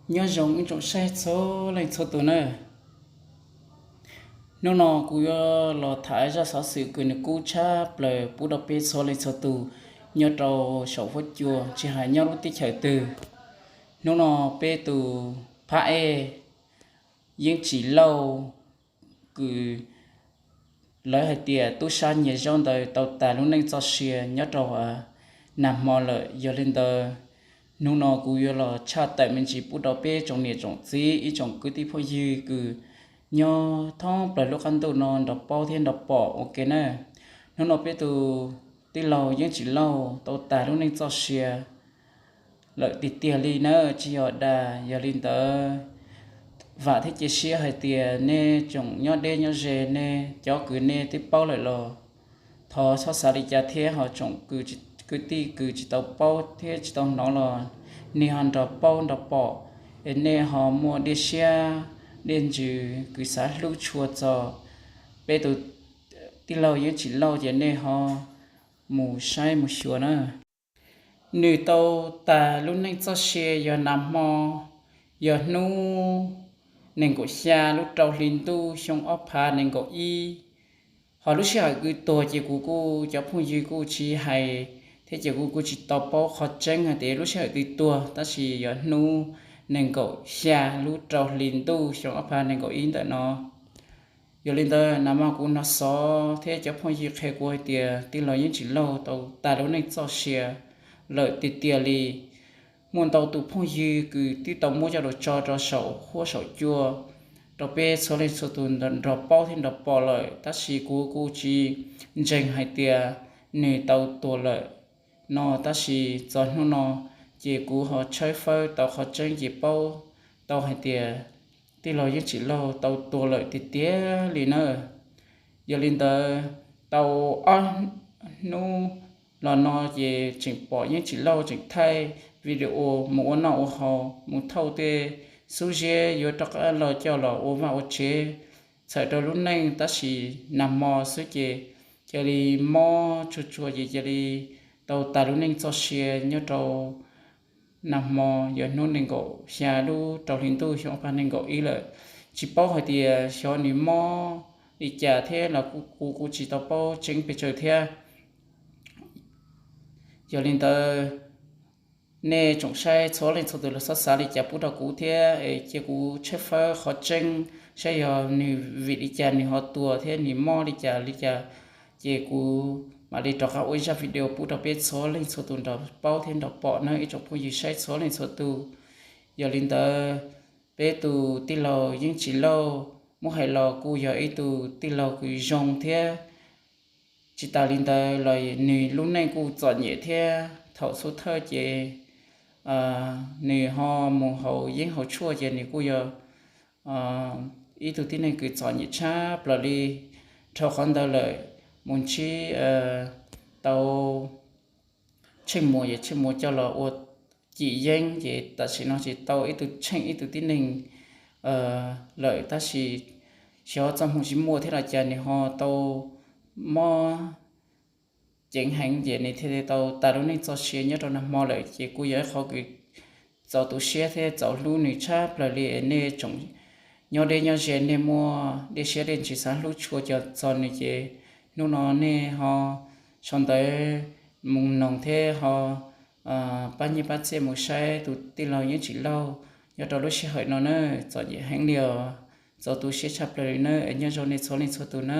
Nyob zoo ib tsoom saib txhua leej txhua tus nawb. Hnub no kuv yuav los tham zaj xov xwm kws nws kub tshaj plaws pub rau peb txhua leej txhua tus nyob rau saum huab cua tsis hais nyob lub teb chaws twg. Hnub no peb tus phab ej Yeeb Tsim Lauj kws lawv hais tias tub sab nyiag zaub ntawd tau tas lub neej txoj sia nyob rau nag hmo lawm. Yog li ntawd, hnub no kuv yuav los tshaj tawm me ntsis pub rau peb tsoom niam tsoom txiv ib tsoom kwv tij phooj ywg kws nyob thoob plaws lub qab ntuj no nrog paub thiab nrog pom ua ke na. Hnub no peb tus tij laug Yeeb Tsim Lauj tau tas lub neej txoj sia lawm tiag tiag li na, tsis yog dag. Yog li ntawd, vam thiab cia siab hais tias nej tsoom nyob deb nyob ze, nej cov kws nej twb paub lawm los thov txhob xav li cas thiab, ho tsoom kwv tij kws tsis tau paub thiab tsis tau hnov los nej ho nrog paub nrog pom, es nej ho muaj dej siab dej ntsws kws xav hlub tshua txog peb tus tij laug Yeeb Tsim Lauj ces nej ho mus saib mus xyuas na. Nws tau tas lub neej txoj sia yog nag hmo, yog hnub nees nkaum xya lub rau hli ntuj xyoo ob phav nees nkaum ib. Ho lub sij hawm kws tuag ces kuv kuj, cov phooj ywg kuj tsis hais thiab ces kuv kuj tsis tau paub qhov tseeb hais tias lub sij hawm twg tuag, tab sis yog hnub nees nkaum xya lub rau hli ntuj xyoo ob phav nees nkaum ib ntawm no. Yog li ntawd, nag hmo kuv hnov xov thiab cov phooj ywg qhia kuv hais tias tij laug Yeeb Tsim Lauj tau tas lub neej txoj sia lawm tiag tiag li. Muaj ntau tus phooj ywg kws twb tau muab coj los tso rau saum huab saum cua rau peb txhua leej txhua tus nrog paub thiab nrog pom lawm, tab sis kuv kuj tsis ntseeg hais tias nws tau tuag lawm no, tab sis txog hnub no ces kuv ho tshawb fawb tau qhov tseeb ces paub tau hais tias tij laug Yeeb Tsim Lauj tau tuag lawm tiag tiag li na. Yog li ntawd, tau ob hnub los no ces tseem pom Yeeb Tsim Lauj tseem thaij video mus ua noj ua haus, mus thauj tej xub ziab yuav rov qab los coj los ua vaj ua tsev txhawm rau lub neej, tab sis nag hmo xwb ces cia li mob tsuag tsuag ces cia li tau tas lub neej txoj sia nyob rau nag hmo, yog hnub nees nkaum xya lub rau hli ntuj xyoo ob phav nees nkaum ib lawm. Tsis paub hais tias xyov nws mob li cas thiab los kuv kuj tsis tau paub tseeb pes tsawg thiab. Yog li ntawd, nej tsoom saib txhua leej txhua tus los txhob xav li cas pub rau kuv thiab es cia kuv tshawb fawb qhov tseeb saib yog nws vim li cas nws ho tuag thiab nws mob li cas li cas, ces kuv mam li rov qab ua ib zaj video pub rau peb txhua leej txhua tus nrog paub thiab nrog pom nawb ib tsoom phooj ywg saib txhua leej txhua tus. Yog li ntawd, peb tus tij laug Yeeb Tsim Lauj muab hais los kuj yog ib tug tij laug kws zoo thiab. Tsis tas li ntawd los nws lub neej kuj txom nyem thiab, thaum xub thawj ces nws ho mus haus yeeb haus tshuaj ces nws kuj yog ib tug tib neeg kws txom nyem tshaj plaws li. Dhau qhov ntawd lawm, mus ntsib tau Tsheej Muas, ces Tsheej Muas coj los ua cim yeeb ces tam sim no ces tau ib tug tsheej ib tug tib neeg lawm, tab sis xyov txoj hmoo tsis muaj thiab los cas nws ho tau mob ceev heev ces nws thiaj li tau tas lub neej txoj sia nyob rau nag hmo lawm. Ces kuj yog ib qhov kws txaus tu siab thiab txaus hlub nws tshaj plaws li. Nej tsoom nyob deb nyob ze, nej muaj dej siab dej ntsws xav hlub tshua cov txog nws ces hnub no nej ho sau ntawv mus noog thiab ho pab nyiaj pab txiaj mus saib tus tij laug Yeej Tsim Lauj nyob rau lub sij hawm no na. Txom nyem heev li os, txaus tu siab tshaj plaws li na. Nyob zoo nej txhua leej txhua tus na.